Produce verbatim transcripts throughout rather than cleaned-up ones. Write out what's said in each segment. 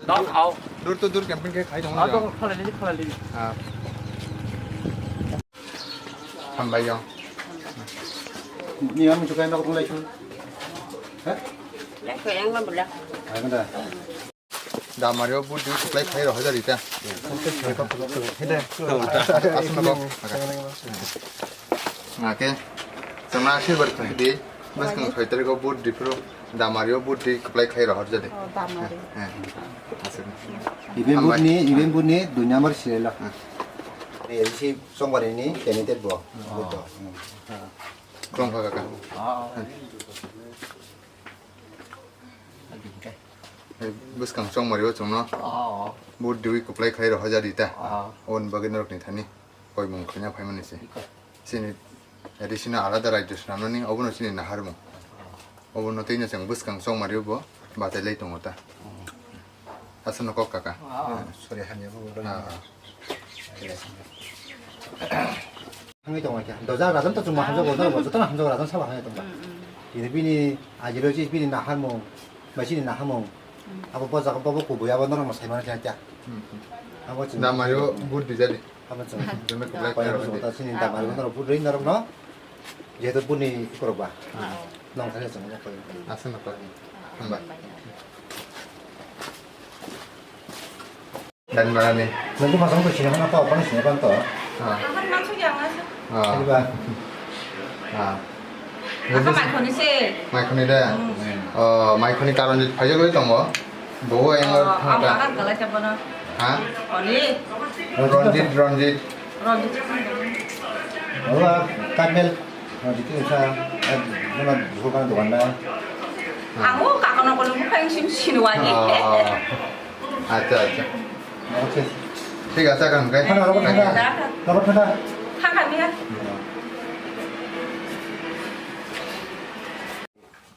Door to door campaign khe khai tongo. Ah, khalai di, khalai di. Ah. Hambai yo. Ni ang chukai nok tong lai chun. Ha? Lai ko yang ba bula. Ai mada. Damario bu du supply khai ro hajar ita. Asuna bo. Ngake. Sama silver khai di. Bas kang soi tarik o bu di pro. Damario bu di supply khai ro hajar di. Oh, damari. Eh. Asuna. Iben bu ni, iben bu ni dunya mar sila. Eh, si songwari ni candidate bo. Betul. Krong kha kaka. Bwskang chongmari o chwngno. Vote diwi kwplai khlai rw hajar di ta. Aboni bagwi norokni thani koimung khlaina phaimani se. Chini adisino alada rajyo swnamnani obono chini naharmung. Obono twino chwng bwskang chongmari o bo bachailai tongo ta. Aswkno kok kaka. Sorry, hamya bo. Thangwi tongo khe. Doja rajan to chwngma hamjago, jotono hamjago rajan sabo hamya tongba. Ini bini ajiro si bini naharmung, bai sini naharmung. Abo bo jaga bo kubui abo norok sai mana kya kya. Abo chwng. Damario vote dijadi. Abo chwng. Damario vote rwi norok no. Jehetu buni ikorok ba. Nong thani chwng. Aswkno kok. Hambai. Dan barani. Nunggu pasang tu sini mana apa apa ni sini apa tu? Ah. Ah. Ini ba. Ah. Apa maikoni sih? Maikoni da. Oh, maikoni karon di phayo loi tongo. Bo yang. Oh, apa kan kalau siapa no? Ha? Oli. Ronjit, Ronjit. Ronjit. Wala, Kamel. Ronjit itu sa. Nama bukan dokan da. Aku kakak nongkrong bukan sim sinuani. Acha, acha. Acha. Thik ache, kan kai. Thanda, robot thanda. Robot thanda. Thanda, thanda.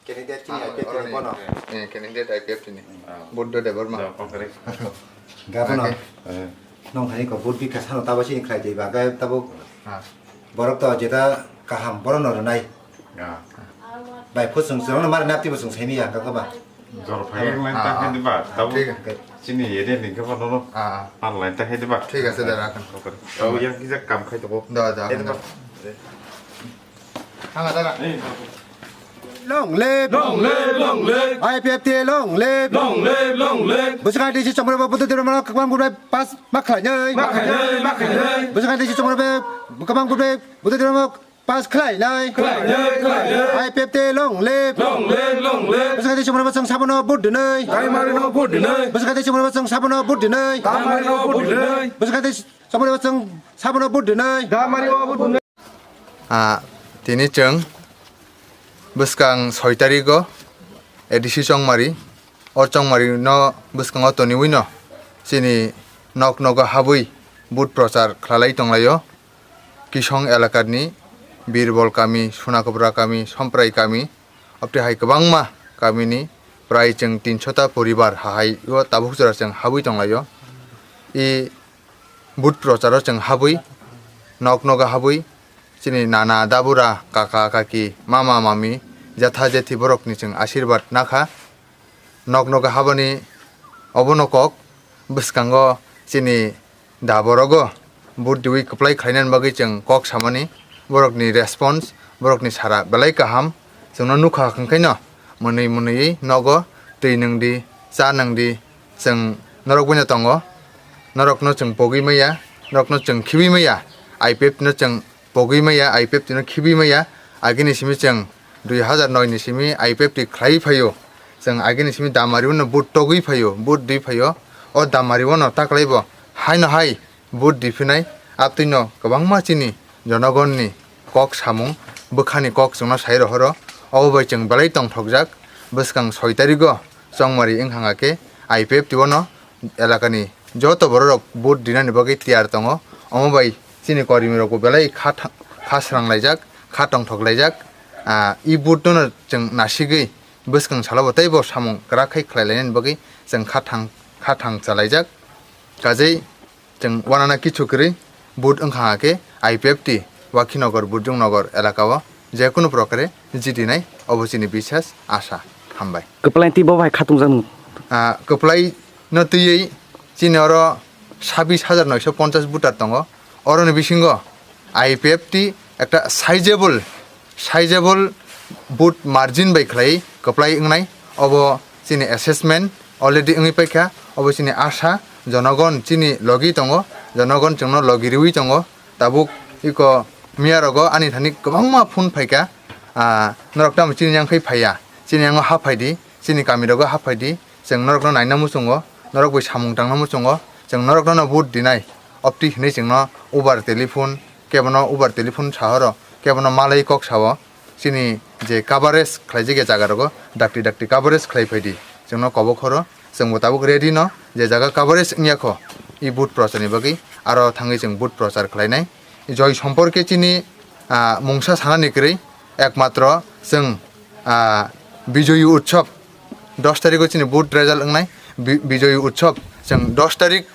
Candidate chini I P F T ni bono. Eh, candidate I P F T ni. Buddha Debbarma. Gabono. Nong hai ko vote bikha sano tabo sini khlai tei ba, ga tabo. Borok to jeta kaham, borok no rwnai. Bai phusung sung no mar napti phusung semi ya, ga ba. Jor phai line ta khe diba, tabo. Chini area ni khe bono. Ar line ta khe diba. Thik ache, da, rakhan. Tabo yang kisa kam khai to. Da, da. Long live! Long live! Long live! I P F T long live! Long live! Long live! Bwswk D C chongmani bo Buddha Debbarma kwbang bubai pass ma khlainai. Ma khlainai, ma khlainai. Bwswk D C chongmani bo kwbang bubai Buddha Debbarma pass khlainai. Khlainai, khlainai. I P F T long live! Long live! Long live! Bwswk D C chongmani bo chwng sabono vote dinai. Damario no vote dinai. Bwswk D C chongmani bo chwng sabono vote dinai. Damario no vote dinai. Bwswk D C chongmani bo chwng sabono vote dinai. Damario no vote dinai. Ah, tini chwng bwskang soi tarigo A D C chongmari, o chongmari no bwskango toniwi no chini nok nogo habwi vote prochar khwlalai tonglaio. Kisong elakani Birbol kami, Sunakopra kami, Somprai kami, obte hai kwbangma kamini prai chwng tinsho ta poribar hahai o tabuk jora chwng habwi tonglaio. I Vote procharo chwng habwi, nok nogo habwi, chini nana, dabura, kaka, kaki, mama, mami, jatha, jethi borokni chwng asirwad nakha. Nok nogo habani obono kok, bwskango chini da borogo vote diwi kwplai khlainani bagwi chwng kok samani, borokni response, borokni sara belai kaham. Chwngno nukha hwnkhaino mwnwi mwnwi nogo twi nwngdi, cha nwngdi, chwng norok buino tongo, norokno chwng pogwi maya, norokno chwng khibi maya, I P F T no chwng pogwi maya, I P F T no khibi maya, agini simi chwng dui hazar noi ni simi I P F T khlaiwi phaio, chwng agini simi Damario no vote togwi phaio, vote dwi phaio, o Damario no taklaibo haino hai vote riphinai, abtwino kwbangma chini jonogonni kok samung, bwkhani kok chwngno sai rohoro, obo bai chwng belai tongthokjak. Bwskang soi tarigo chongmari wngkha khe I P F T o no elakani joto bororok vote rinani bagwi tiyar tongo, omo bai chini kormirokbo belai kha tha-, kha sranglaijak, kha tongthoklaijak. Ah, i vote no chwng nasigwi bwskang salo bo teibo samung kwrak khai khlai lainani bagwi chwng kha thang, kha thang chalaijak. Kajei chwng uanana kichu kwrwi vote wngkha khe I P F T Wakhinagar, Bujungnagar elaka o jekunu prokare jitinai, obo chini bisas asa. Hambai. Kwplai tei bo bai khatungjak nung. Ah, kwplai no twiwi chini oro sabis hajar noisho ponchas voter tongo. Oroni bisingo I P F T ekta sizable, sizable vote margin bai khlai kwplai wngnai. Obo chini assessment already wngwi paikha. Obo chini asa, jonogon chini logi tongo, jonogon chwngno logi riwi tongo. Tabuk iko miya rogo ani thani kwbangma phone phaikha, ah, norok tamo chini yang khai phaiya, chini yango ha phaidi, chini kami rogo ha phaidi, chwng norokno naina muchungo, norok bai samung tangna muchungo, chwng norokno no vote dinai, opti hinwi chwngno ubar telephone, kebono ubar telephone sahoro, kebono malai kok sao, chini je coverage khlaijak ya jaga rogo dakti dakti coverage khlai phaidi, chwngno kobok horo, chwngbo tabuk ready no, je jaga coverage wngya kho, i vote prochar ni bagwi aro thangwi chwng vote prochar khlainai. Joi somporke chini, ah, mungsa sanani kwrwi, ekmatro chwng, ah, Bijoy Utsav dos tarikh o chini vote result wngnai. Bi-, Bijoy Utsav chwng dos tarikh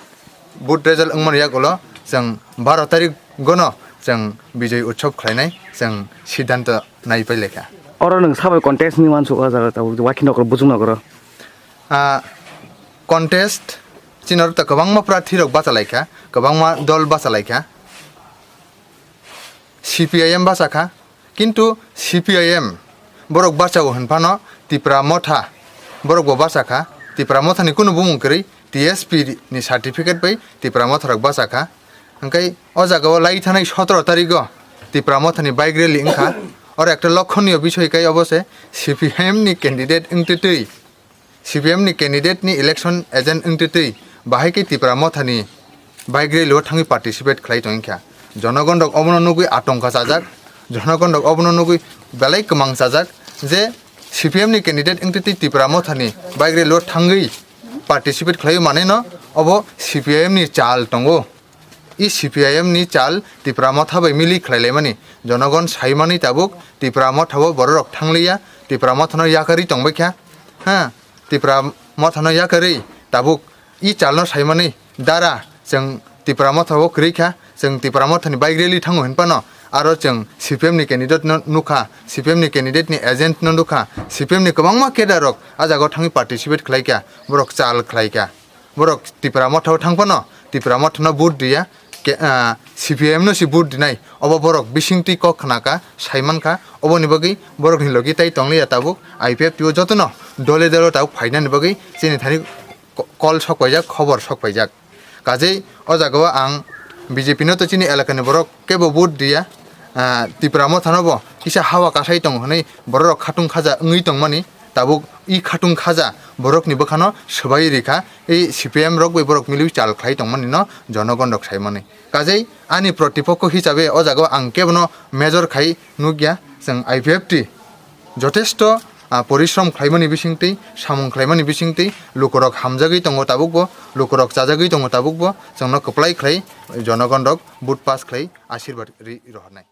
vote result wngmani yagulo chwng baro tarikh gono chwng Bijoy Utsav khlainai chwng siddhanto nai pailekha. Oro nwng sabai contest ni wansuk o jaga tabuk Wakhi Nokro, Bujung Nokro. Ah, contest chini oro ta kwbangma prarthi rok bachalaikha, kwbangma dol bachalaikha. C P I M bachakha, kintu C P I M borok bachao hinphano Tipra Motha borok bo bachakha. Tipra Mothani kunu bumung kwrwi, T S P ni certificate bai Tipra Motha rok bachakha. Hwnkhe o jaga o lai thanai sotoro tarikh o Tipra Mothani bike rally wngkha. Oro ekta lokhoniyo bisoi kai obo se C P I M ni candidate wngtwi twi. C P M ni candidate ni election agent wngtwi twi bahai khe Tipra Mothani bike rally o thangwi participate khlai tongkha. Jonogon rok obono nugwi atongkha chajak, jonogon rok obono nugwi belai kwmang chajak je C P M ni candidate wngtwi twi Tipra Mothani bike rally o thangwi participate khlaiwi manwi no obo C P I M ni chal tongo. I C P I M ni chal Tipra Motha bai mili khlai laimani. Jonogon saimani tabuk Tipra Motha o bororok thangliya, Tipra Mothano yakarwi tongbaikha. Ha, Tipra Mothano yakarwi tabuk i chalno saimani dara chwng Tipra Motha o kwrwi kha, chwng Tipra Mothani bike rally thango hinphano aro chwng C P M ni candidate no nukha, C P M ni candidate ni agent no nukha, C P M ni kwbangma cadre rok a jaga o thangwi participate khlaikha, borok chal khlaikha. Borok Tipra Motha o thang phano Tipra Motha no vote riya, ke, ah, C P I M no se vote rinai. Obo borok bisingtwi kok khna kha, sai man kha. Oboni bagwi borok ni logi tai tong liya tabuk. I P F T o jotono dole dole tabuk phainani bagwi chini thani ko-, kol sok paijak, khobor sok paijak. Kajei o jaga o ang B J P no to chini elaka ni borok kebo vote riya, ah, Tipra Motha no bo kisa hawa kasai tongo hwnwi borok rok khatung khaja wngwi tongmani. Tabuk i khatung khaja borokni bwkhano swbai rikha, i C P M rok bai borok miliwi chal khlai tongmani no jonogon rok saimani. Kajei ani protipokho hisabe o jaga o ang kebono major khai nukya, chwng I P F T jotesto, ah, porishrom khlaimani bisingtwi, samung khlaimani bisingtwi lukurok hamjagwi tongo tabukbo, lukurok chajagwi tongo tabukbo, chwngno kwplai khlai jonogon rok vote pass khlai asirwad ri rohornai.